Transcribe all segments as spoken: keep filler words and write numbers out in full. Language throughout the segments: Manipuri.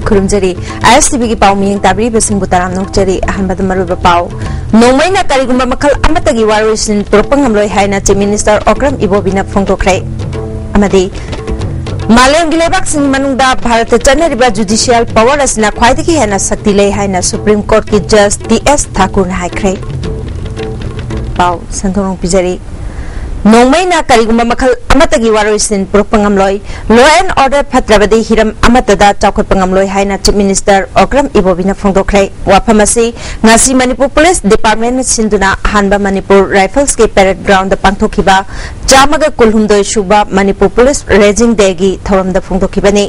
ꯈꯨꯔꯨꯝꯖꯔꯤ꯫ ꯑꯥꯏ ꯑꯦꯁ ꯇꯤ ꯚꯤꯒꯤ ꯄꯥꯎ ꯃꯤꯠꯌꯦꯡ ꯇꯥꯕꯤꯔꯤꯕꯁꯤꯡꯕꯨ ꯇꯔꯥꯝꯅ ꯑꯣꯛꯆꯔꯤ꯫ ꯑꯍꯥꯟꯕꯗ ꯃꯔꯨꯑꯣꯏꯕ ꯄꯥꯎ꯫ ꯅꯣꯡꯃꯩꯅ ꯀꯔꯤꯒꯨꯝꯕ ꯃꯈꯜ ꯑꯃꯠꯇꯒꯤ ꯋꯥꯔꯣꯏꯁꯤꯟ ꯄꯨꯔꯛꯄ ꯉꯝꯂꯣꯏ ꯍꯥꯏꯅ Chief Minister ꯑꯣꯀ꯭ꯔꯝ ꯏꯕꯣꯕꯤꯅ ꯐꯣꯡꯗꯣꯛꯈ꯭ꯔꯦ꯫ ꯑꯃꯗꯤ ꯃꯥꯂꯦꯝꯒꯤ ꯂꯩꯕꯥꯛꯁꯤꯡꯒꯤ ꯃꯅꯨꯡꯗ ꯚꯥꯔꯠꯇ ꯆꯠꯅꯔꯤꯕ judicial power ꯑꯁꯤꯅ ꯈ꯭ꯋꯥꯏꯗꯒꯤ ꯍꯦꯟꯅ ꯁꯛꯇꯤ ꯂꯩ ꯍꯥꯏꯅ Supreme Courtꯀꯤ Judge ꯇꯤ ꯑꯦꯁ ꯊꯥꯀꯨꯔꯅ ꯍꯥꯏꯈ꯭ꯔꯦ꯫ ꯄꯥꯎ ꯁꯟꯗꯣꯛꯅ ꯄꯤꯖꯔꯤ꯫ ꯅꯣꯡꯃꯩꯅ ꯀꯔꯤꯒꯨꯝꯕ ꯃꯈꯜ ꯑꯃꯠꯇꯒꯤ ꯋꯥꯔꯣꯏꯁꯤꯟ ꯄꯨꯔꯛꯄ ꯉꯝꯂꯣꯏ, law and order ꯐꯠꯇ꯭ꯔꯕꯗꯤ ꯍꯤꯔꯝ ꯑꯃꯠꯇꯗ ꯆꯥꯎꯈꯠꯄ ꯉꯝꯂꯣꯏ ꯍꯥꯏꯅ Chief Minister ꯑꯣꯀ꯭ꯔꯝ ꯏꯕꯣꯕꯤꯅ ꯐꯣꯡꯗꯣꯛꯈ꯭ꯔꯦ꯫ ꯋꯥꯐꯝ ꯑꯁꯤ ꯉꯁꯤ ꯃꯅꯤꯄꯨꯔ Police Departmentꯅ ꯁꯤꯟꯗꯨꯅ ꯑꯍꯥꯟꯕ ꯃꯅꯤꯄꯨꯔ Riflesꯀꯤ parade groundꯗ ꯄꯥꯡꯊꯣꯛꯈꯤꯕ ꯆꯥꯝꯃꯒ ꯀꯨꯟꯍꯨꯝꯗꯣꯏ ꯁꯨꯕ ꯃꯅꯤꯄꯨꯔ Police Raising Dayꯒꯤ ꯊꯧꯔꯝꯗ ꯐꯣꯡꯗꯣꯛꯈꯤꯕꯅꯤ꯫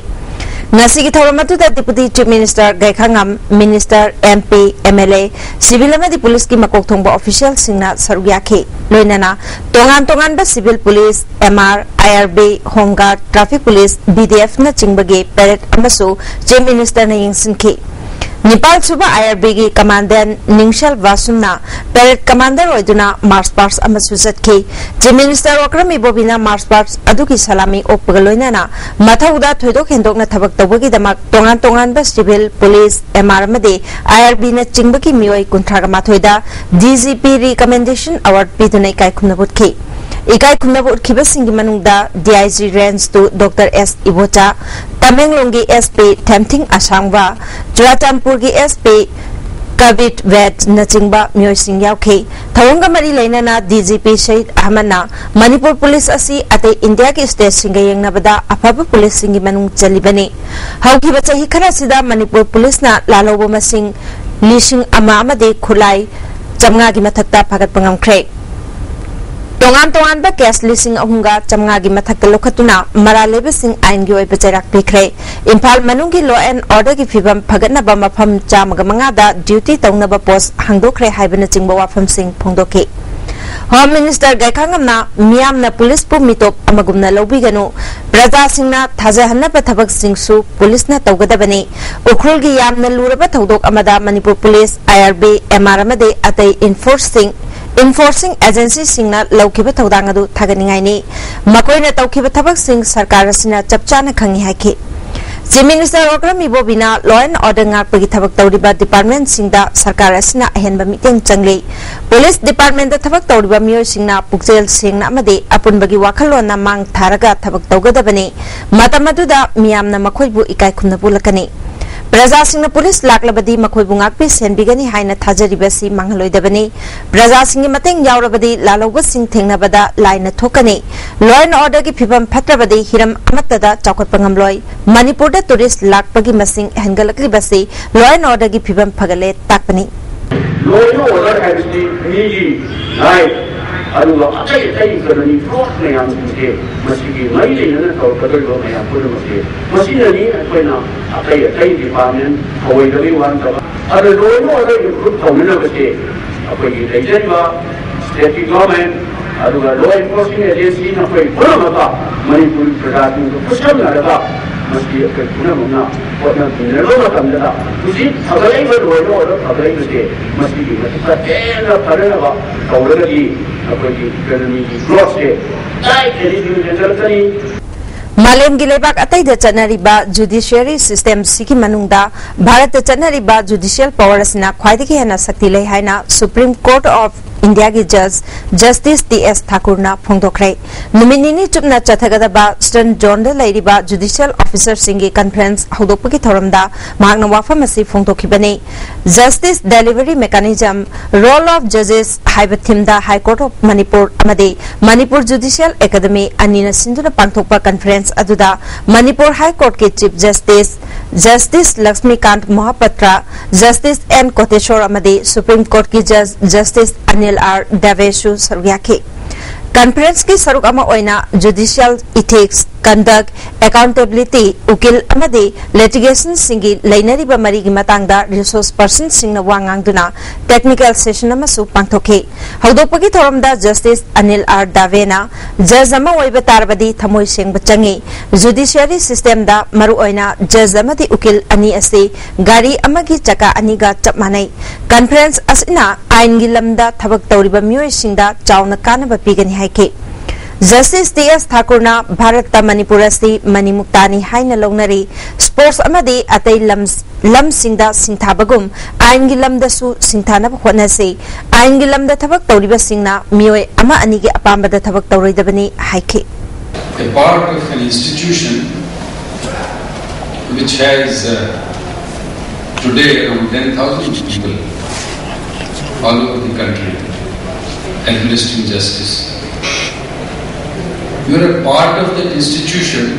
ꯉꯁꯤꯒꯤ ꯊꯧꯔꯝ ꯑꯗꯨꯗ Deputy Chief Minister ꯒꯥꯏꯈꯥꯉꯝ, Minister, M P, M L A, civil ꯑꯃꯗꯤ policeꯀꯤ ꯃꯀꯣꯛ ꯊꯣꯡꯕ officialꯁꯤꯡꯅ ꯁꯔꯨꯛ ꯌꯥꯈꯤ꯫ ꯂꯣꯏꯅꯅ ꯇꯣꯉꯥꯟ ꯇꯣꯉꯥꯟꯕ civil police, M R, I R B, Home Guard, traffic police, B D Fꯅꯆꯤꯡꯕꯒꯤ parade ꯑꯃꯁꯨ Chief Ministerꯅ ꯌꯦꯡꯁꯤꯟꯈꯤ꯫ ꯅꯤꯄꯥꯜ ꯁꯨꯕ I R Bꯒꯤ Commandant ꯅꯤꯡꯁꯦꯜ ꯕꯥꯁꯨꯝꯅ parade commander ꯑꯣꯏꯗꯨꯅ march past ꯑꯃꯁꯨ ꯆꯠꯈꯤ꯫ Chief Minister Okram ꯏꯕꯣꯕꯤꯅ march past ꯑꯗꯨꯒꯤ ꯁꯂꯥꯃꯤ ꯑꯣꯛꯄꯒ ꯂꯣꯏꯅꯅ ꯃꯊꯧꯗ ꯊꯣꯏꯗꯣꯛ ꯍꯦꯟꯗꯣꯛꯅ ꯊꯕꯛ ꯇꯧꯕꯒꯤꯗꯃꯛ ꯇꯣꯉꯥꯟ ꯇꯣꯉꯥꯟꯕ civil, police, M R ꯑꯃꯗꯤ I R Bꯅꯆꯤꯡꯕꯒꯤ ꯃꯤꯑꯣꯏ ꯀꯨꯟꯊ꯭ꯔꯥꯒ ꯃꯥꯊꯣꯏꯗ D G P Recommendation Award ꯄꯤꯗꯨꯅ ꯏꯀꯥꯏ ꯈꯨꯝꯅꯕ ꯎꯠꯈꯤ꯫ ꯏꯀꯥꯏ ꯈꯨꯝꯅꯕ ꯎꯠꯈꯤꯕꯁꯤꯡꯒꯤ ꯃꯅꯨꯡꯗ D I G Range two Doctor S Ibocha, ꯇꯃꯦꯡꯂꯣꯡꯒꯤ S P ꯊꯦꯝꯊꯤꯡ ꯑꯁꯥꯡꯕ, ꯆꯨꯔꯥꯆꯥꯟꯄꯨꯔꯒꯤ S P ꯀꯕꯤꯠ ꯕꯦꯠꯅꯆꯤꯡꯕ ꯃꯤꯑꯣꯏꯁꯤꯡ ꯌꯥꯎꯈꯤ꯫ ꯊꯧꯔꯝꯒ ꯃꯔꯤ ꯂꯩꯅꯅ D G P ꯁꯍꯤꯗ ꯑꯍꯃꯗꯅ ꯃꯅꯤꯄꯨꯔ Police ꯑꯁꯤ ꯑꯇꯩ ꯏꯟꯗꯤꯌꯥꯒꯤ stateꯁꯤꯡꯒ ꯌꯦꯡꯅꯕꯗ ꯑꯐꯕ policeꯁꯤꯡꯒꯤ ꯃꯅꯨꯡ ꯆꯜꯂꯤꯕꯅꯤ꯫ ꯍꯧꯈꯤꯕ ꯆꯍꯤ ꯈꯔꯁꯤꯗ ꯃꯅꯤꯄꯨꯔ Policeꯅ ꯂꯥꯜꯍꯧꯕ ꯃꯁꯤꯡ ꯂꯤꯁꯤꯡ ꯑꯃ ꯑꯃꯗꯤ ꯈꯨꯠꯂꯥꯏ ꯆꯥꯝꯃꯉꯥꯒꯤ ꯃꯊꯛꯇ ꯐꯒꯠꯄ ꯉꯝꯈ꯭ꯔꯦ꯫ ꯇꯣꯉꯥꯟ ꯇꯣꯉꯥꯟꯕ case ꯂꯤꯁꯤꯡ ꯑꯍꯨꯝꯒ ꯆꯥꯝꯃꯉꯥꯒꯤ ꯃꯊꯛꯇ ꯂꯧꯈꯠꯇꯨꯅ ꯃꯔꯥꯜ ꯂꯩꯕꯁꯤꯡ ꯑꯥꯏꯟꯒꯤ ꯑꯣꯏꯕ ꯆꯩꯔꯥꯛ ꯄꯤꯈ꯭ꯔꯦ꯫ ꯏꯝꯐꯥꯜ ꯃꯅꯨꯡꯒꯤ law and orderꯒꯤ ꯐꯤꯕꯝ ꯐꯒꯠꯅꯕ ꯃꯐꯝ ꯆꯥꯝꯃꯒ ꯃꯉꯥꯗ duty ꯇꯧꯅꯕ post ꯍꯥꯡꯗꯣꯛꯈ꯭ꯔꯦ ꯍꯥꯏꯕꯅꯆꯤꯡꯕ ꯋꯥꯐꯝꯁꯤꯡ ꯐꯣꯡꯗꯣꯛꯈꯤ꯫ Home Minister ꯒꯥꯏꯈꯥꯉꯝꯅ ꯃꯤꯌꯥꯝꯅ policeꯄꯨ ꯃꯤꯇꯣꯞ ꯑꯃꯒꯨꯝꯅ ꯂꯧꯕꯤꯒꯅꯨ, ꯄ꯭ꯔꯖꯥꯁꯤꯡꯅ ꯊꯥꯖꯍꯟꯅꯕ ꯊꯕꯛꯁꯤꯡꯁꯨ policeꯅ ꯇꯧꯒꯗꯕꯅꯤ꯫ ꯎꯈ꯭ꯔꯨꯜꯒꯤ ꯌꯥꯝꯅ ꯂꯨꯔꯕ ꯊꯧꯗꯣꯛ ꯑꯃꯗ Manipur Police, I R B, M R ꯑꯃꯗꯤ ꯑꯇꯩ enforcing, enforcing agencyꯁꯤꯡꯅ ꯂꯧꯈꯤꯕ ꯊꯧꯗꯥꯡ ꯑꯗꯨ ꯊꯥꯒꯠꯅꯤꯡꯉꯥꯏꯅꯤ꯫ ꯃꯈꯣꯏꯅ ꯇꯧꯈꯤꯕ ꯊꯕꯛꯁꯤꯡ ꯁꯔꯀꯥꯔ ꯑꯁꯤꯅ ꯆꯞ ꯆꯥꯅ ꯈꯪꯏ ꯍꯥꯏꯈꯤ꯫ Chief Minister Okram Ibobi ꯅ law and order ꯉꯥꯛꯄꯒꯤ ꯊꯕꯛ ꯇꯧꯔꯤꯕ department ꯁꯤꯡꯗ ꯁꯔꯀꯥꯔ ꯑꯁꯤꯅ ꯑꯍꯦꯟꯕ ꯃꯤꯠꯌꯦꯡ ꯆꯪꯂꯤ꯫ Police department ꯊꯕꯛ ꯇꯧꯔꯤꯕ ꯃꯤꯑꯣꯏꯁꯤꯡꯅ ꯄꯨꯛꯆꯦꯜ ꯁꯦꯡꯅ ꯑꯃꯗꯤ ꯑꯄꯨꯟꯕꯒꯤ ꯋꯥꯈꯜꯂꯣꯟꯅ ꯃꯥꯡ ꯊꯥꯔꯒ ꯊꯕꯛ ꯇꯧꯒꯗꯕꯅꯤ꯫ ꯃꯇꯝ ꯑꯗꯨꯗ ꯃꯤꯌꯥꯝꯅ ꯃꯈꯣꯏꯕꯨ ꯏꯀꯥꯏ ꯈꯨꯝꯅꯕ ꯎꯠꯂꯛꯀꯅꯤ꯫ ꯄ꯭ꯔꯖꯥꯁꯤꯡꯅ ꯄꯨꯂꯤꯁ ꯂꯥꯛꯂꯕꯗꯤ ꯃꯈꯣꯏꯕꯨ ꯉꯥꯛꯄꯤ ꯁꯦꯟꯕꯤꯒꯅꯤ ꯍꯥꯏꯅ ꯊꯥꯖꯔꯤꯕꯁꯤ ꯃꯥꯡꯍꯜꯂꯣꯏꯗꯕꯅꯤ꯫ ꯄ꯭ꯔꯖꯥꯁꯤꯡꯒꯤ ꯃꯇꯦꯡ ꯌꯥꯎꯔꯕꯗꯤ ꯂꯥꯜꯍꯧꯕꯁꯤꯡ ꯊꯦꯡꯅꯕꯗ ꯂꯥꯏꯅ ꯊꯣꯛꯀꯅꯤ꯫ Law and order ꯒꯤ ꯐꯤꯕꯝ ꯐꯠꯇ꯭ꯔꯕꯗꯤ ꯍꯤꯔꯝ ꯑꯃꯠꯇꯗ ꯆꯥꯎꯈꯠꯄ ꯉꯝꯂꯣꯏ꯫ ꯃꯅꯤꯄꯨꯔꯗ tourist ꯂꯥꯛꯄꯒꯤ ꯃꯁꯤꯡ ꯍꯦꯟꯒꯠꯂꯛꯂꯤꯕꯁꯤ law and order ꯒꯤ ꯐꯤꯕꯝ ꯐꯒꯠꯂꯦ ꯇꯥꯛꯄꯅꯤ꯫ Law and order ꯍꯥꯏꯕꯁꯤ ꯃꯤꯒꯤ life ꯑꯗꯨꯒ ꯑꯇꯩ ꯑꯇꯩ economy growth ꯃꯌꯥꯝꯁꯤꯡꯁꯦ ꯃꯁꯤꯒꯤ ꯃꯔꯤ ꯂꯩꯅꯅ ꯇꯧꯔꯛꯀꯗꯧꯔꯤꯕ ꯃꯌꯥꯝ ꯄꯨꯝꯅꯃꯛꯁꯦ ꯃꯁꯤꯅꯅꯤ ꯑꯩꯈꯣꯏꯅ ꯑꯇꯩ ꯑꯇꯩ department ꯊꯑꯣꯏꯗꯕꯒꯤ ꯋꯥ ꯅꯠꯇꯕ ꯑꯗꯨ law and order improve ꯇꯧꯅꯅꯕꯁꯦ ꯑꯩꯈꯣꯏꯒꯤ ꯂꯩꯖꯔꯤꯕ state ꯀꯤ government ꯑꯗꯨꯒ law enforcement agency ꯅꯈꯣꯏ ꯄꯨꯝꯅꯃꯛꯀ ꯃꯅꯤꯄꯨꯔꯒꯤ ꯄ꯭ꯔꯖꯥꯁꯤꯡꯒ ꯈꯨꯠꯁꯝꯅꯔꯒ ꯃꯁꯤ ꯑꯩꯈꯣꯏ ꯄꯨꯝꯅꯃꯛꯅ ꯍꯣꯠꯅꯃꯤꯟꯅꯔꯕ ꯃꯇꯝꯗ ꯍꯧꯖꯤꯛ ꯐꯒꯠꯂꯛꯏꯕ law and order ꯐꯒꯠꯂꯛꯏꯕꯁꯦ ꯃꯁꯤꯒꯤ ꯃꯊꯛꯇ ꯍꯦꯟꯅ ꯐꯅꯅꯕ ꯇꯧꯔꯒꯗꯤ ꯑꯩꯈꯣꯏꯒꯤ economy ꯒꯤ growth ꯁꯦ ꯇꯥꯏ ꯀꯦꯔꯤꯗꯨ ꯍꯦꯟꯒꯠꯂꯛꯀꯅꯤ꯫ ꯃꯥꯂꯦꯝꯒꯤ ꯂꯩꯕꯥꯛ ꯑꯇꯩꯗ ꯆꯠꯅꯔꯤꯕ judiciary system ꯁꯤꯒꯤ ꯃꯅꯨꯡꯗ ꯚꯥꯔꯠꯇ ꯆꯠꯅꯔꯤꯕ judicial power ꯑꯁꯤꯅ ꯈ꯭ꯋꯥꯏꯗꯒꯤ ꯍꯦꯟꯅ ꯁꯛꯇꯤ ꯂꯩ ꯍꯥꯏꯅ Supreme Court of India ꯒꯤ judge Justice T S Thakur ꯅ ꯐꯣꯡꯗꯣꯛꯈ꯭ꯔꯦ꯫ ꯅꯨꯃꯤꯠ ꯅꯤꯅꯤ ꯆꯨꯞꯅ ꯆꯠꯊꯒꯗꯕ Eastern Zone ꯗ ꯂꯩꯔꯤꯕ judicial officer ꯁꯤꯡꯒꯤ conference ꯍꯧꯗꯣꯛꯄꯒꯤ ꯊꯧꯔꯝꯗ ꯃꯍꯥꯛꯅ ꯋꯥꯐꯝ ꯑꯁꯤ ꯐꯣꯡꯗꯣꯛꯈꯤꯕꯅꯤ꯫ Justice delivery mechanism, role of judges ꯍꯥꯏꯕ theme the High Court of Manipur ꯑꯃꯗꯤ Manipur Judicial Academy ꯑꯅꯤꯅ ꯁꯤꯟꯗꯨꯅ ꯄꯥꯡꯊꯣꯛꯄ conference ꯑꯗꯨꯗ Manipur High Court ꯀꯤ Chief Justice Justice Laxmikant Mohapatra, Justice N Koteshwar ꯑꯃꯗꯤ Supreme Court ꯀꯤ Judge Justice Anil R Dave ꯁꯨ ꯁꯔꯨꯛ ꯌꯥꯈꯤ꯫ Conference ꯀꯤ ꯁꯔꯨꯛ ꯑꯃ ꯑꯣꯏꯅ judicial ethics, conduct, accountability, ꯎꯀꯤꯜ ꯑꯃꯗꯤ litigation ꯁꯤꯡꯒꯤ ꯂꯩꯅꯔꯤꯕ ꯃꯔꯤꯒꯤ ꯃꯇꯥꯡꯗ resource person ꯁꯤꯡꯅ ꯋꯥ ꯉꯥꯡꯗꯨꯅ technical session ꯑꯃꯁꯨ ꯄꯥꯡꯊꯣꯛꯈꯤ꯫ ꯍꯧꯗꯣꯛꯄꯒꯤ ꯊꯧꯔꯝꯗ Justice Anil R Dave ꯅ judge ꯑꯃ ꯑꯣꯏꯕ ꯇꯥꯔꯕꯗꯤ ꯊꯃꯣꯏ ꯁꯦꯡꯕ ꯆꯪꯏ꯫ Judiciary system ꯗ ꯃꯔꯨꯑꯣꯏꯅ judge ꯑꯃꯗꯤ ꯎꯀꯤꯜ ꯑꯅꯤ ꯑꯁꯤ ꯒꯥꯔꯤ ꯑꯃꯒꯤ ꯆꯀꯥ ꯑꯅꯤꯒ ꯆꯞ ꯃꯥꯟꯅꯩ꯫ Conference ꯑꯁꯤꯅ ꯑꯥꯏꯟꯒꯤ ꯂꯝꯗ ꯊꯕꯛ ꯇꯧꯔꯤꯕ ꯃꯤꯑꯣꯏꯁꯤꯡꯗ ꯆꯥꯎꯅ ꯀꯥꯟꯅꯕ ꯄꯤꯒꯅꯤ ꯍꯥꯏꯈꯤ꯫ ꯖꯁꯇꯤꯁ ꯇꯤ ꯑꯦꯁ ꯊꯥꯀꯨꯔꯅ ꯚꯥꯔꯠꯇ ꯃꯅꯤꯄꯨꯔ ꯑꯁꯤ ꯃꯅꯤꯃꯨꯛꯇꯥꯅꯤ ꯍꯥꯏꯅ ꯂꯧꯅꯔꯤ, ꯁ꯭ꯄꯣꯔꯠꯁ ꯑꯃꯗꯤ ꯑꯇꯩ ꯂꯝ-, ꯂꯝꯁꯤꯡꯗ ꯁꯤꯡꯊꯥꯕꯒꯨꯝ ꯑꯥꯏꯟꯒꯤ ꯂꯝꯗꯁꯨ ꯁꯤꯡꯊꯥꯅꯕ ꯍꯣꯠꯅꯁꯤ꯫ ꯑꯥꯏꯟꯒꯤ ꯂꯝꯗ ꯊꯕꯛ ꯇꯧꯔꯤꯕꯁꯤꯡꯅ ꯃꯤꯑꯣꯏ ꯑꯃ ꯑꯅꯤꯒꯤ ꯑꯄꯥꯝꯕꯗ ꯊꯕꯛ ꯇꯧꯔꯣꯏꯗꯕꯅꯤ ꯍꯥꯏꯈꯤ꯫ A part of an institution which has, uh, today around ten thousand people all over the country administering justice. You are a part of that institution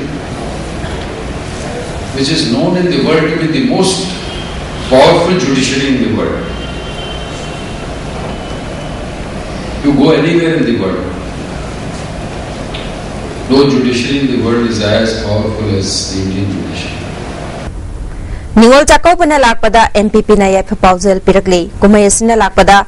which is known in the world to be the most powerful judiciary in the world. You go anywhere in the world, no judiciary in the world is as powerful as the Indian judiciary. ꯅꯤꯉꯣꯜ ꯆꯥꯛꯀꯧꯕꯅ ꯂꯥꯛꯄꯗ ꯑꯦꯝ ꯄꯤ ꯄꯤꯅ ꯌꯥꯏꯐ ꯄꯥꯎꯖꯦꯜ ꯄꯤꯔꯛꯂꯤ꯫ ꯀꯨꯝꯍꯩ ꯑꯁꯤꯅ ꯂꯥꯛꯄꯗ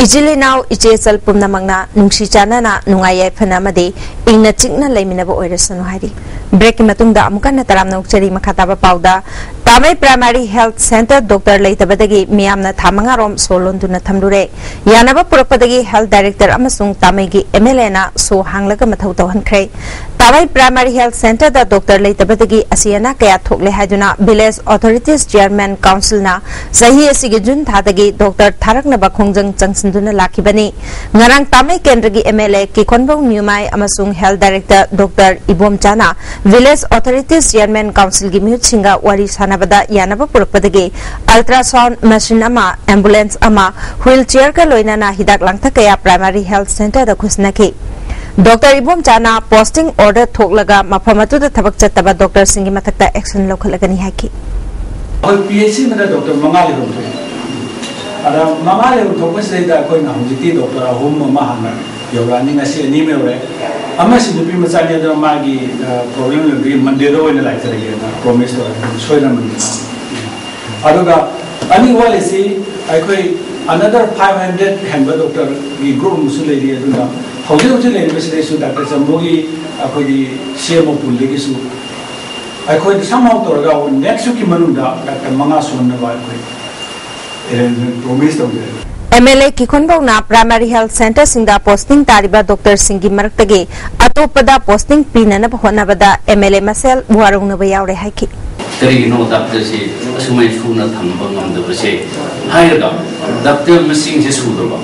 ꯏꯆꯤꯜ ꯏꯅꯥꯎ, ꯏꯆꯦ ꯏꯆꯜ ꯄꯨꯝꯅꯃꯛꯅ ꯅꯨꯡꯁꯤ ꯆꯥꯟꯅꯅ ꯅꯨꯡꯉꯥꯏ ꯌꯥꯏꯐꯅ ꯑꯃꯗꯤ ꯏꯪꯅ ꯆꯤꯛꯅ ꯂꯩꯃꯤꯟꯅꯕ ꯑꯣꯏꯔꯁꯅꯨ ꯍꯥꯏꯔꯤ꯫ ꯕ꯭ꯔꯦꯛꯀꯤ ꯃꯇꯨꯡꯗ ꯑꯃꯨꯛ ꯍꯟꯅ ꯇꯔꯥꯝꯅ ꯑꯣꯛꯆꯔꯤ꯫ ꯃꯈꯥ ꯇꯥꯕ ꯄꯥꯎꯗ, ꯇꯥꯃꯩ ꯄ꯭ꯔꯥꯏꯃꯥꯔꯤ ꯍꯦꯜꯊ ꯁꯦꯟꯇꯔ ꯗꯣꯛꯇꯔ ꯂꯩꯇꯕꯗꯒꯤ ꯃꯤꯌꯥꯝꯅ ꯊꯥ ꯃꯉꯥꯔꯣꯝ ꯁꯣ ꯂꯣꯟꯗꯨꯅ ꯊꯝꯂꯨꯔꯦ꯫ ꯌꯥꯅꯕ ꯄꯨꯔꯛꯄꯗꯒꯤ ꯍꯦꯜꯊ ꯗꯥꯏꯔꯦꯛꯇꯔ ꯑꯃꯁꯨꯡ ꯇꯥꯃꯩꯒꯤ ꯑꯦꯝ ꯑꯦꯜ ꯑꯦꯅ ꯁꯣ ꯍꯥꯡꯂꯒ ꯃꯊꯧ ꯇꯧꯍꯟꯈ꯭ꯔꯦ꯫ ꯇꯥꯃꯩ ꯄ꯭ꯔꯥꯏꯃꯥꯔꯤ ꯍꯦꯜꯊ ꯁꯦꯟꯇꯔꯗ ꯗꯣꯛꯇꯔ ꯂꯩꯇꯕꯗꯒꯤ ꯑꯁꯤ ꯑꯅꯥ ꯀꯌꯥ ꯊꯣꯛꯂꯦ ꯍꯥꯏꯗꯨꯅ ꯚꯤꯂꯦꯖ ꯑꯣꯊꯣꯔꯤꯇꯤꯁ ꯆꯤꯌꯔꯃꯦꯟ ꯀꯥꯎꯟꯁꯤꯜꯅ ꯆꯍꯤ ꯑꯁꯤꯒꯤ ꯖꯨꯟ ꯊꯥꯗꯒꯤ ꯗꯣꯛꯇꯔ ꯊꯥꯔꯛꯅꯕ ꯈꯣꯡꯖꯪ ꯆꯪꯁꯤꯟꯗꯨꯅ ꯂꯥꯛꯈꯤꯕꯅꯤ꯫ ꯉꯔꯥꯡ ꯇꯥꯃꯩ ꯀꯦꯟꯗ꯭ꯔꯒꯤ ꯑꯦꯝ ꯑꯦꯜ ꯑꯦ ꯀꯤꯈꯣꯟꯕꯧ ꯅ꯭ꯌꯨꯃꯥꯏ ꯑꯃꯁꯨꯡ ꯍꯦꯜꯊ ꯗꯥꯏꯔꯦꯛꯇꯔ ꯗꯣꯛꯇꯔ ꯏꯕꯣꯝꯆꯥꯅ ꯚꯤꯂꯦꯖ ꯑꯣꯊꯣꯔꯤꯇꯤꯁ ꯆꯤꯌꯔꯃꯦꯟ ꯀꯥꯎꯟꯁꯤꯜꯒꯤ ꯃꯤꯍꯨꯠꯁꯤꯡꯒ ꯋꯥꯔꯤ ꯁꯥꯟꯅꯕꯗ ꯌꯥꯅꯕ ꯄꯨꯔꯛꯄꯗꯒꯤ ꯑꯜꯇ꯭ꯔꯥꯁꯥꯎꯟꯗ ꯃꯦꯁꯤꯟ ꯑꯃ, ꯑꯦꯝꯕꯨꯂꯦꯟꯁ ꯑꯃ, ꯋꯤꯜ ꯆꯤꯌꯔꯒ ꯂꯣꯏꯅꯅ ꯍꯤꯗꯥꯛ ꯂꯥꯡꯊꯛ ꯀꯌꯥ ꯄ꯭ꯔꯥꯏꯃꯥꯔꯤ ꯍꯦꯜꯊ ꯁꯦꯟꯇꯔꯗ ꯈꯨꯠꯁꯤꯟꯅꯈꯤ꯫ ꯗꯣꯛꯇꯔ ꯏꯕꯣꯝꯆꯥꯅ ꯄꯣꯁꯇꯤꯡ ꯑꯣꯔꯗꯔ ꯊꯣꯛꯂꯒ ꯃꯐꯝ ꯑꯗꯨꯗ ꯊꯕꯛ ꯆꯠꯇꯕ ꯗꯣꯛꯇꯔꯁꯤꯡꯒꯤ ꯃꯊꯛꯇ ꯑꯦꯛꯁꯟ ꯂꯧꯈꯠꯂꯒꯅꯤ ꯍꯥꯏꯈꯤ꯫ ꯑꯩꯈꯣꯏ ꯄꯤ ꯑꯩꯆ ꯁꯤ ꯑꯃꯗ ꯗꯣꯛꯇꯔ ꯃꯉꯥ ꯂꯩꯐꯝ ꯊꯣꯛꯏ꯫ ꯑꯗ ꯃꯉꯥ ꯂꯩꯐꯝ ꯊꯣꯛꯄꯁꯤꯗꯩꯗ ꯑꯩꯈꯣꯏꯅ ꯍꯧꯖꯤꯛꯇꯤ ꯗꯣꯛꯇꯔ ꯑꯍꯨꯝ ꯑꯃ ꯍꯥꯟꯅ ꯌꯧꯔꯛꯑꯅꯤ, ꯉꯁꯤ ꯑꯅꯤ ꯑꯃ ꯌꯧꯔꯦ꯫ ꯑꯃꯁꯤ ꯅꯨꯄꯤ ꯃꯆꯥꯅꯤ, ꯑꯗꯨꯅ ꯃꯥꯒꯤ, ꯑ, ꯄ꯭ꯔꯣꯕ꯭ꯂꯦꯝ ꯂꯩꯕꯒꯤ ꯃꯟꯗꯦꯗ ꯑꯣꯏꯅ ꯂꯥꯛꯆꯔꯒꯦꯅ ꯄ꯭ꯔꯣꯃꯤꯁ ꯇꯧꯔꯦ, ꯁꯣꯏꯗꯅ ꯃꯟꯗꯦꯗ꯫ ꯑꯗꯨꯒ ꯑꯅꯤ ꯋꯥꯠꯂꯤꯁꯤ ꯑꯩꯈꯣꯏ another five hundred ꯍꯦꯟꯕ ꯗꯣꯛꯇꯔꯒꯤ ꯒ꯭ꯔꯨꯞ ꯑꯃꯁꯨ ꯂꯩꯔꯤ꯫ ꯑꯗꯨꯅ ꯍꯧꯖꯤꯛ ꯍꯧꯖꯤꯛ ꯂꯩꯔꯤꯕꯁꯤꯗꯩꯁꯨ ꯗꯥꯛꯇꯔ ꯆꯝꯕꯣꯒꯤ ꯑꯩꯈꯣꯏꯒꯤ ꯁꯤ ꯑꯦꯝ ꯑꯣ ꯄꯨꯜꯗꯒꯤꯁꯨ ꯑꯩꯈꯣꯏꯅ somehow ꯇꯧꯔꯒ next week ꯀꯤ ꯃꯅꯨꯡꯗ ꯗꯥꯛꯇꯔ ꯃꯉꯥ ꯁꯨꯍꯟꯅꯕ ꯑꯩꯈꯣꯏ arrangement promise ꯇꯧꯖꯔꯤ꯫ ꯑꯦꯝ ꯑꯦꯜ ꯑꯦ ꯀꯤꯈꯣꯟꯕꯧꯅ ꯄ꯭ꯔꯥꯏꯃꯥꯔꯤ ꯍꯦꯜꯊ ꯁꯦꯟꯇꯔꯁꯤꯡꯗ ꯄꯣꯁꯇꯤꯡ ꯇꯥꯔꯤꯕ ꯗꯣꯛꯇꯔꯁꯤꯡꯒꯤ ꯃꯔꯛꯇꯒꯤ ꯑꯇꯣꯞꯄꯗ ꯄꯣꯁꯇꯤꯡ ꯄꯤꯅꯅꯕ ꯍꯣꯠꯅꯕꯗ ꯑꯦꯝ ꯑꯦꯜ ꯑꯦ ꯃꯁꯦꯜ ꯋꯥꯔꯧꯅꯕ ꯌꯥꯎꯔꯦ ꯍꯥꯏꯈꯤ꯫ ꯀꯔꯤꯒꯤꯅꯣ ꯗꯥꯛꯇꯔꯁꯤ ꯑꯁꯨꯃꯥꯏꯅ ꯁꯨꯅ ꯊꯝꯕ ꯉꯝꯗꯕꯁꯦ ꯍꯥꯏꯔꯒ ꯗꯥꯛꯇꯔ ꯃꯁꯤꯡꯁꯦ ꯁꯨꯗꯕ꯫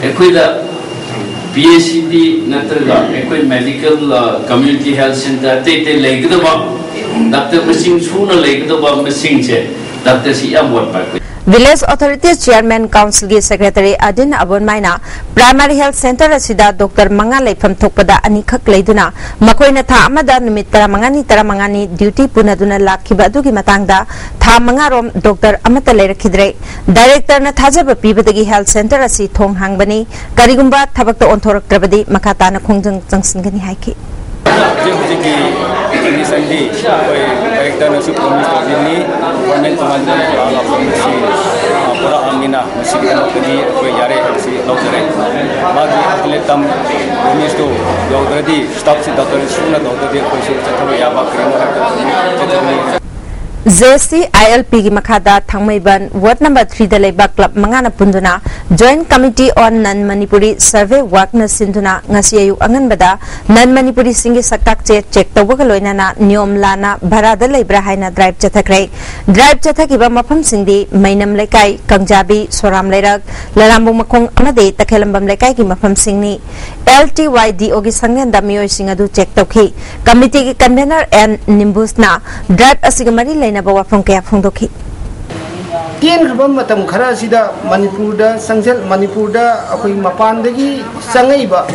ꯑꯩꯈꯣꯏꯗ ꯄꯤ ꯑꯩꯆ ꯁꯤ ꯗꯤ ꯅꯠꯇ꯭ꯔꯒ ꯑꯩꯈꯣꯏ ꯃꯦꯗꯤꯀꯦꯜ, ꯑ, ꯀꯝꯃ꯭ꯌꯨꯅꯤꯇꯤ ꯍꯦꯜꯊ ꯁꯦꯟꯇꯔ ꯑꯇꯩ ꯑꯇꯩ ꯂꯩꯒꯗꯕ ꯗꯥꯛꯇꯔ ꯃꯁꯤꯡ ꯁꯨꯅ ꯂꯩꯒꯗꯕ ꯃꯁꯤꯡꯁꯦ ꯗꯥꯛꯇꯔꯁꯤ ꯌꯥꯝ ꯋꯥꯠꯄ ꯑꯩꯈꯣꯏ꯫ Village Authorities Chairman Council ꯒꯤ Secretary ꯑꯗꯤꯟ ꯑꯕꯣꯟꯃꯥꯏꯅ primary health center ꯑꯁꯤꯗ ꯗꯣꯛꯇꯔ ꯃꯉꯥ ꯂꯩꯐꯝ ꯊꯣꯛꯄꯗ ꯑꯅꯤꯈꯛ ꯂꯩꯗꯨꯅ ꯃꯈꯣꯏꯅ ꯊꯥ ꯑꯃꯗ ꯅꯨꯃꯤꯠ ꯇꯔꯥꯃꯉꯥꯅꯤ ꯇꯔꯥꯃꯉꯥꯅꯤ duty ꯄꯨꯅꯗꯨꯅ ꯂꯥꯛꯈꯤꯕ ꯑꯗꯨꯒꯤ ꯃꯇꯥꯡꯗ ꯊꯥ ꯃꯉꯥꯔꯣꯝ ꯗꯣꯛꯇꯔ ꯑꯃꯠꯇ ꯂꯩꯔꯛꯈꯤꯗ꯭ꯔꯦ꯫ ꯗꯥꯏꯔꯦꯛꯇꯔꯅ ꯊꯥꯖꯕ ꯄꯤꯕꯗꯒꯤ health center ꯑꯁꯤ ꯊꯣꯡ ꯍꯥꯡꯕꯅꯤ꯫ ꯀꯔꯤꯒꯨꯝꯕ ꯊꯕꯛꯇ ꯑꯣꯟꯊꯣꯔꯛꯇ꯭ꯔꯕꯗꯤ ꯃꯈꯥ ꯇꯥꯅ ꯈꯣꯡꯖꯪ ꯆꯪꯁꯤꯟꯒꯅꯤ ꯍꯥꯏꯈꯤ꯫ ꯍꯧꯖꯤꯛ ꯍꯧꯖꯤꯛꯀꯤ condition ꯗꯤ ꯑꯩꯈꯣꯏ ꯗꯥꯏꯔꯦꯛꯇꯔꯅꯁꯨ promise ꯇꯧꯕꯤꯕꯅꯤ, government ꯇꯣꯉꯥꯟ ꯇꯣꯉꯥꯟꯅ ꯂꯥꯛꯑꯒ promise ꯁꯤ, ꯑ, ꯄꯨꯔꯛꯑꯕꯅꯤꯅ ꯃꯁꯤꯒꯤꯗꯃꯛꯇꯗꯤ ꯑꯩꯈꯣꯏ ꯌꯥꯔꯦ ꯍꯥꯏꯕꯁꯤ ꯂꯧꯖꯔꯦ꯫ ꯃꯥꯒꯤ ultimatum promise ꯇꯨ ꯌꯧꯗ꯭ꯔꯗꯤ, staff ꯁꯤ ꯗꯥꯛꯇꯔ ꯁꯨꯅ ꯇꯧꯗ꯭ꯔꯗꯤ ꯑꯩꯈꯣꯏꯁꯨ ꯆꯠꯊꯕ ꯌꯥꯕ ꯀꯔꯤꯅꯣ ꯍꯥꯏꯕꯗꯨ ꯆꯠꯊꯕꯅꯤ꯫ J C I L P ꯒꯤ ꯃꯈꯥꯗ ꯊꯥꯡꯃꯩꯕꯟ ward number three ꯗ ꯂꯩꯕ club ꯃꯉꯥꯅ ꯄꯨꯟꯗꯨꯅ Joint Committee on Non Manipuri Survey Work ꯅ ꯁꯤꯟꯗꯨꯅ ꯉꯁꯤ ꯑꯌꯨꯛ ꯑꯉꯟꯕꯗ non Manipuri ꯁꯤꯡꯒꯤ ꯁꯛꯇꯥꯛ ꯆꯦ check ꯇꯧꯕꯒ ꯂꯣꯏꯅꯅ ꯅꯤꯌꯣꯝ ꯂꯥꯟꯅ ꯚꯔꯥꯗ ꯂꯩꯕ꯭ꯔꯥ ꯍꯥꯏꯅ drive ꯆꯠꯊꯈ꯭ꯔꯦ꯫ Drive ꯆꯠꯊꯈꯤꯕ ꯃꯐꯝꯁꯤꯡꯗꯤ ꯃꯩꯅꯝ ꯂꯩꯀꯥꯏ, ꯀꯪꯖꯥꯕꯤ, ꯁꯣꯔꯥꯝ ꯂꯩꯔꯛ, ꯂꯂꯥꯝꯕꯨꯡ ꯃꯈꯣꯡ ꯑꯃꯗꯤ ꯇꯈꯦꯂꯝꯕꯝ ꯂꯩꯀꯥꯏꯒꯤ ꯃꯐꯝꯁꯤꯡꯅꯤ꯫ L T Y D O ꯒꯤ ꯁꯪꯂꯦꯟꯗ ꯃꯤꯑꯣꯏꯁꯤꯡ ꯑꯗꯨ check ꯇꯧꯈꯤ꯫ Committee ꯒꯤ convener N ꯅꯤꯝꯕꯨꯁꯅ drive ꯑꯁꯤꯒ ꯃꯔꯤ ꯂꯩꯅꯕ ꯋꯥꯐꯝ ꯀꯌꯥ ꯐꯣꯡꯗꯣꯛꯈꯤ꯫ ꯇꯦꯟꯈ꯭ꯔꯕ ꯃꯇꯝ ꯈꯔ ꯑꯁꯤꯗ ꯃꯅꯤꯄꯨꯔꯗ ꯆꯪꯁꯤꯜ-, ꯃꯅꯤꯄꯨꯔꯗ ꯑꯩꯈꯣꯏ ꯃꯄꯥꯟꯗꯒꯤ ꯆꯪꯉꯛꯏꯕ,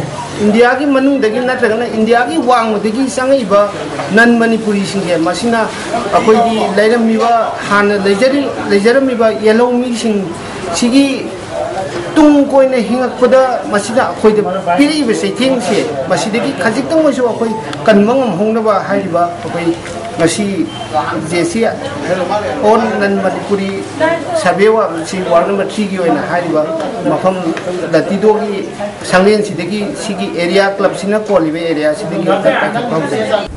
ꯏꯟꯗꯤꯌꯥꯒꯤ ꯃꯅꯨꯡꯗꯒꯤ ꯅꯠꯇ꯭ꯔꯒꯅ ꯏꯟꯗꯤꯌꯥꯒꯤ ꯋꯥꯡꯃꯗꯒꯤ ꯆꯪꯉꯛꯏꯕ non Manipuri ꯁꯤꯡꯁꯦ, ꯃꯁꯤꯅ ꯑꯩꯈꯣꯏꯒꯤ ꯂꯩꯔꯝꯃꯤꯕ, ꯍꯥꯟꯅ ꯂꯩꯖꯔꯤ-, ꯂꯩꯖꯔꯝꯃꯤꯕ ꯌꯦꯜꯍꯧ ꯃꯤꯁꯤꯡ ꯁꯤꯒꯤ ꯇꯨꯡ ꯀꯣꯏꯅ ꯍꯤꯡꯉꯛꯄꯗ ꯃꯁꯤꯅ ꯑꯩꯈꯣꯏꯗ ꯄꯤꯔꯛꯏꯕ ꯆꯩꯊꯦꯡꯁꯦ, ꯃꯁꯤꯗꯒꯤ ꯈꯖꯤꯛꯇꯪ ꯑꯣꯏꯁꯨ ꯑꯩꯈꯣꯏ ꯀꯟꯕ ꯉꯝꯍꯧꯅꯕ ꯍꯥꯏꯔꯤꯕ ꯑꯩꯈꯣꯏ ꯉꯁꯤ J C I L P on Non Manipuri Survey Work ꯁꯤ ward number three ꯒꯤ ꯑꯣꯏꯅ ꯍꯥꯏꯔꯤꯕ ꯃꯐꯝ ꯂꯇꯤꯗꯣꯒꯤ ꯁꯪꯂꯦꯟꯁꯤꯗꯒꯤ, ꯁꯤꯒꯤ area club ꯁꯤꯅ ꯀꯣꯜꯂꯤꯕ area ꯁꯤꯗꯒꯤ ꯄꯥꯏꯊꯣꯛꯄ ꯍꯧꯖꯩ꯫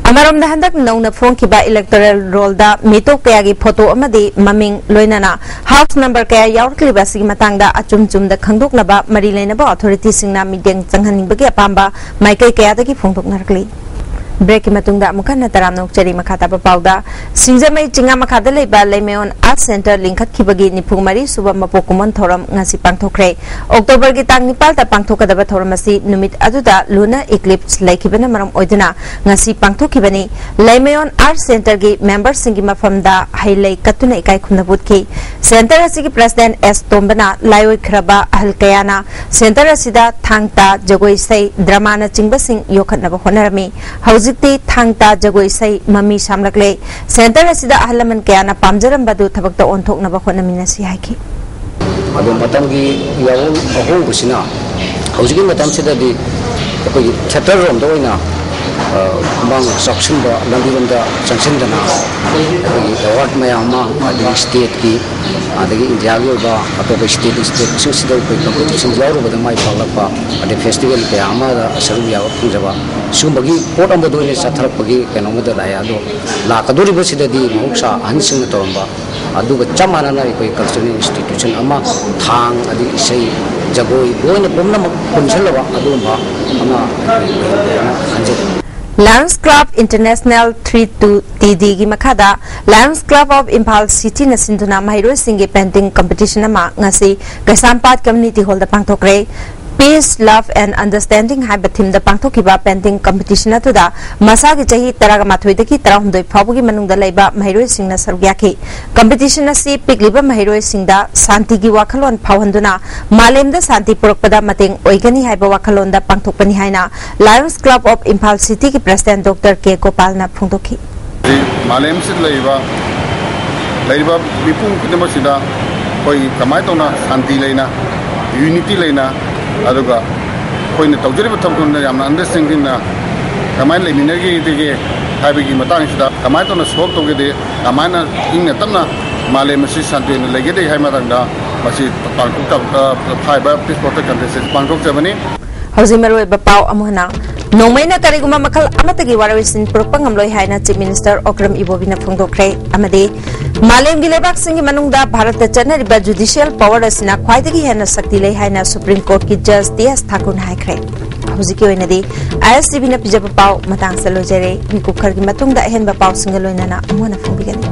ꯑꯃꯔꯣꯝꯗ, ꯍꯟꯗꯛ ꯅꯧꯅ ꯐꯣꯡꯈꯤꯕ electoral roll ꯗ ꯃꯤꯇꯣꯞ ꯀꯌꯥꯒꯤ ꯐꯣꯇꯣ ꯑꯃꯗꯤ ꯃꯃꯤꯡ, ꯂꯣꯏꯅꯅ house number ꯀꯌꯥ ꯌꯥꯎꯔꯛꯂꯤꯕ ꯑꯁꯤꯒꯤ ꯃꯇꯥꯡꯗ ꯑꯆꯨꯝ ꯆꯨꯝꯗ ꯈꯪꯗꯣꯛꯅꯕ ꯃꯔꯤ ꯂꯩꯅꯕ authority ꯁꯤꯡꯅ ꯃꯤꯠꯌꯦꯡ ꯆꯪꯍꯟꯅꯤꯡꯕꯒꯤ ꯑꯄꯥꯝꯕ ꯃꯥꯏꯀꯩ ꯀꯌꯥꯗꯒꯤ ꯐꯣꯡꯗꯣꯛꯅꯔꯛꯂꯤ꯫ Break ꯀꯤ ꯃꯇꯨꯡꯗ ꯑꯃꯨꯛ ꯍꯟꯅ ꯇꯔꯥꯝꯅ ꯑꯣꯛꯆꯔꯤ꯫ ꯃꯈꯥ ꯇꯥꯕ ꯄꯥꯎꯗ, ꯁꯤꯡꯖꯃꯩ ꯆꯤꯡꯉꯥ ꯃꯈꯥꯗ ꯂꯩꯕ ꯂꯩꯃꯌꯣꯟ Art Centre ꯂꯤꯡꯈꯠꯈꯤꯕꯒꯤ ꯅꯤꯐꯨ ꯃꯔꯤ ꯁꯨꯕ ꯃꯄꯣꯛ ꯀꯨꯝꯑꯣꯟ ꯊꯧꯔꯝ ꯉꯁꯤ ꯄꯥꯡꯊꯣꯛꯈ꯭ꯔꯦ꯫ October ꯒꯤ ꯇꯥꯡ ꯅꯤꯄꯥꯜꯗ ꯄꯥꯡꯊꯣꯛꯀꯗꯕ ꯊꯧꯔꯝ ꯑꯁꯤ ꯅꯨꯃꯤꯠ ꯑꯗꯨꯗ lunar eclipse ꯂꯩꯈꯤꯕꯅ ꯃꯔꯝ ꯑꯣꯏꯗꯨꯅ ꯉꯁꯤ ꯄꯥꯡꯊꯣꯛꯈꯤꯕꯅꯤ꯫ ꯂꯩꯃꯌꯣꯟ Art Centre ꯒꯤ member ꯁꯤꯡꯒꯤ ꯃꯐꯝꯗ ꯍꯩ ꯂꯩ ꯀꯠꯇꯨꯅ ꯏꯀꯥꯏ ꯈꯨꯝꯅꯕ ꯎꯠꯈꯤ꯫ Centre ꯑꯁꯤꯒꯤ president ꯑꯦꯁ ꯇꯣꯝꯕꯅ ꯂꯥꯏꯑꯣꯏꯈ꯭ꯔꯕ ꯑꯍꯜ ꯀꯌꯥꯅ centre ꯑꯁꯤꯗ ꯊꯥꯡ ꯇꯥ, ꯖꯒꯣꯏ ꯏꯁꯩ, drama ꯅꯆꯤꯡꯕꯁꯤꯡ ꯌꯣꯛꯈꯠꯅꯕ ꯍꯣꯠꯅꯔꯝꯃꯤ꯫ ꯍꯧꯖꯤꯛꯇꯤ ꯊꯥꯡ ꯇꯥ ꯖꯒꯣꯏ ꯏꯁꯩ ꯃꯃꯤ ꯁꯥꯝꯂꯛꯂꯦ꯫ Centre ꯑꯁꯤꯗ ꯑꯍꯜ ꯂꯃꯟ ꯀꯌꯥꯅ ꯄꯥꯝꯖꯔꯝꯕ ꯑꯗꯨ ꯊꯕꯛꯇ ꯑꯣꯟꯊꯣꯛꯅꯕ ꯍꯣꯠꯅꯃꯤꯟꯅꯁꯤ ꯍꯥꯏꯈꯤ꯫ ꯑꯗꯣ ꯃꯇꯝꯒꯤ ꯌꯥꯑꯣꯡ ꯑꯍꯣꯡꯕꯁꯤꯅ ꯍꯧꯖꯤꯛꯀꯤ ꯃꯇꯝꯁꯤꯗꯗꯤ ꯑꯩꯈꯣꯏꯒꯤ theatre ꯔꯣꯝꯗ ꯑꯣꯏꯅ, ꯑ, ꯈꯨꯃꯥꯡ ꯆꯥꯎꯁꯤꯟꯕ ꯂꯝꯕꯤꯔꯣꯝꯗ ꯆꯪꯁꯤꯟꯗꯅ ꯑꯩꯈꯣꯏꯒꯤ award ꯃꯌꯥꯝ ꯑꯃ, ꯑꯗꯒꯤ state ꯀꯤ, ꯑꯗꯒꯤ ꯏꯟꯗꯤꯌꯥꯒꯤ ꯑꯣꯏꯕ ꯑꯇꯣꯞꯄ state, state ꯁꯤꯡꯁꯤꯗ ꯑꯩꯈꯣꯏ competition ꯌꯥꯎꯔꯨꯕꯗ ꯃꯥꯏ ꯄꯥꯛꯂꯛꯄ, ꯑꯗꯩ festival ꯀꯌꯥ ꯑꯃꯗ ꯁꯔꯨꯛ ꯌꯥꯕ ꯐꯪꯖꯕ, ꯁꯤꯒꯨꯝꯕꯒꯤ ꯄꯣꯠ ꯑꯃꯗ ꯑꯣꯏꯅ ꯆꯠꯊꯔꯛꯄꯒꯤ ꯀꯩꯅꯣꯝꯃꯗ ꯂꯥꯛꯑꯦ꯫ ꯑꯗꯣ ꯂꯥꯛꯀꯗꯧꯔꯤꯕꯁꯤꯗꯗꯤ ꯃꯍꯧꯁꯥ ꯑꯍꯟꯁꯤꯡꯅ ꯇꯧꯔꯝꯕ ꯑꯗꯨꯒ ꯆꯞ ꯃꯥꯟꯅꯅ ꯑꯩꯈꯣꯏ cultural institution ꯑꯃ, ꯊꯥꯡ, ꯑꯗꯒꯤ ꯏꯁꯩ, ꯖꯒꯣꯏ, ꯂꯣꯏꯅ ꯄꯨꯝꯅꯃꯛ ꯄꯨꯟꯁꯤꯜꯂꯕ ꯑꯗꯨꯒꯨꯝꯕ ꯑꯃ ꯑꯩꯈꯣꯏ ꯑꯣꯏꯍꯟꯒꯦꯅ ꯈꯟꯖꯩ꯫ Lions Club International three two T D ꯒꯤ ꯃꯈꯥꯗ Lions Club of Imphal City ꯅ ꯁꯤꯟꯗꯨꯅ ꯃꯍꯩꯔꯣꯏꯁꯤꯡꯒꯤ painting competition ꯑꯃ ꯉꯁꯤ ꯀꯩꯁꯥꯝꯄꯥꯠ Community Hall the ꯄꯥꯡꯊꯣꯛꯈ꯭ꯔꯦ꯫ Peace, Love and Understanding ꯍꯥꯏꯕ theme ꯗ ꯄꯥꯡꯊꯣꯛꯈꯤꯕ painting competition ꯑꯗꯨꯗ ꯃꯁꯥꯒꯤ ꯆꯍꯤ ꯇꯔꯥꯃꯥꯊꯣꯏꯗꯒꯤ ꯇꯔꯥꯍꯨꯝꯗꯣꯏ ꯐꯥꯎꯕꯒꯤ ꯃꯅꯨꯡꯗ ꯂꯩꯕ ꯃꯍꯩꯔꯣꯏꯁꯤꯡꯅ ꯁꯔꯨꯛ ꯌꯥꯈꯤ꯫ Competition ꯑꯁꯤ ꯄꯤꯛꯂꯤꯕ ꯃꯍꯩꯔꯣꯏꯁꯤꯡꯗ ꯁꯥꯟꯇꯤꯒꯤ ꯋꯥꯈꯜꯂꯣꯟ ꯐꯥꯎꯍꯟꯗꯨꯅ ꯃꯥꯂꯦꯝꯗ ꯁꯥꯟꯇꯤ ꯄꯨꯔꯛꯄꯗ ꯃꯇꯦꯡ ꯑꯣꯏꯒꯅꯤ ꯍꯥꯏꯕ ꯋꯥꯈꯜꯂꯣꯟꯗ ꯄꯥꯡꯊꯣꯛꯄꯅꯤ ꯍꯥꯏꯅ Lions Club of Imphal City ꯒꯤ president Doctor K ꯒꯣꯄꯥꯜꯅ ꯐꯣꯡꯗꯣꯛꯈꯤ꯫ ꯃꯥꯂꯦꯝꯁꯤꯗ ꯂꯩꯔꯤꯕ, ꯂꯩꯔꯤꯕ ꯃꯤꯄꯨꯝ ꯈꯨꯗꯤꯡꯃꯛꯁꯤꯗ ꯑꯩꯈꯣꯏ ꯀꯃꯥꯏꯅ ꯇꯧꯅ ꯁꯥꯟꯇꯤ ꯂꯩꯅ, unity ꯂꯩꯅ, ꯑꯗꯨꯒ ꯑꯩꯈꯣꯏꯅ ꯇꯧꯖꯔꯤꯕ ꯊꯕꯛꯇꯨꯅ ꯌꯥꯝꯅ understanding ꯅ ꯀꯃꯥꯏꯅ ꯂꯩꯃꯤꯟꯅꯒꯦ ꯍꯥꯏꯕꯒꯤ ꯃꯇꯥꯡꯁꯤꯗ, ꯀꯃꯥꯏꯅ ꯇꯧꯅ solve ꯇꯧꯒꯦꯗꯤ, ꯀꯃꯥꯏꯅ ꯏꯪꯅ ꯇꯞꯅ ꯃꯥꯂꯦꯝ ꯑꯁꯤ ꯁꯥꯟꯇꯤ ꯑꯣꯏꯅ ꯂꯩꯒꯗꯒꯦ ꯍꯥꯏꯕ ꯃꯇꯥꯡꯗ ꯃꯁꯤ ꯄꯥꯡꯊꯣꯛꯆꯕ, ꯍꯥꯏꯕ peace protest contest ꯑꯁꯤ ꯄꯥꯡꯊꯣꯛꯆꯕꯅꯤ꯫ ꯍꯧꯖꯤꯛ ꯃꯔꯨꯑꯣꯏꯕ ꯄꯥꯎ ꯑꯃꯨꯛ ꯍꯟꯅ꯫ ꯅꯣꯡꯃꯩꯅ ꯀꯔꯤꯒꯨꯝꯕ ꯃꯈꯜ ꯑꯃꯠꯇꯒꯤ ꯋꯥꯔꯣꯏꯁꯤꯟ ꯄꯨꯔꯛꯄ ꯉꯝꯂꯣꯏ ꯍꯥꯏꯅ Chief Minister Okram Ibobi ꯅ ꯐꯣꯡꯗꯣꯛꯈ꯭ꯔꯦ꯫ ꯑꯃꯗꯤ ꯃꯥꯂꯦꯝꯒꯤ ꯂꯩꯕꯥꯛꯁꯤꯡꯒꯤ ꯃꯅꯨꯡꯗ ꯚꯥꯔꯠꯇ ꯆꯠꯅꯔꯤꯕ judicial power ꯑꯁꯤꯅ ꯈ꯭ꯋꯥꯏꯗꯒꯤ ꯍꯦꯟꯅ ꯁꯛꯇꯤ ꯂꯩ ꯍꯥꯏꯅ Supreme Court ꯀꯤ Judge T S Thakur ꯅ ꯍꯥꯏꯈ꯭ꯔꯦ꯫ ꯍꯧꯖꯤꯛꯀꯤ ꯑꯣꯏꯅꯗꯤ ISTV ꯅ ꯄꯤꯖꯕ ꯄꯥꯎ ꯃꯇꯥꯡꯁꯤꯗ ꯂꯣꯏꯖꯔꯦ꯫ ꯃꯤꯀꯨꯞ ꯈꯔꯒꯤ ꯃꯇꯨꯡꯗ ꯑꯍꯦꯟꯕ ꯄꯥꯎꯁꯤꯡꯒ ꯂꯣꯏꯅꯅ ꯑꯃꯨꯛ ꯍꯟꯅ ꯐꯣꯡꯕꯤꯒꯅꯤ꯫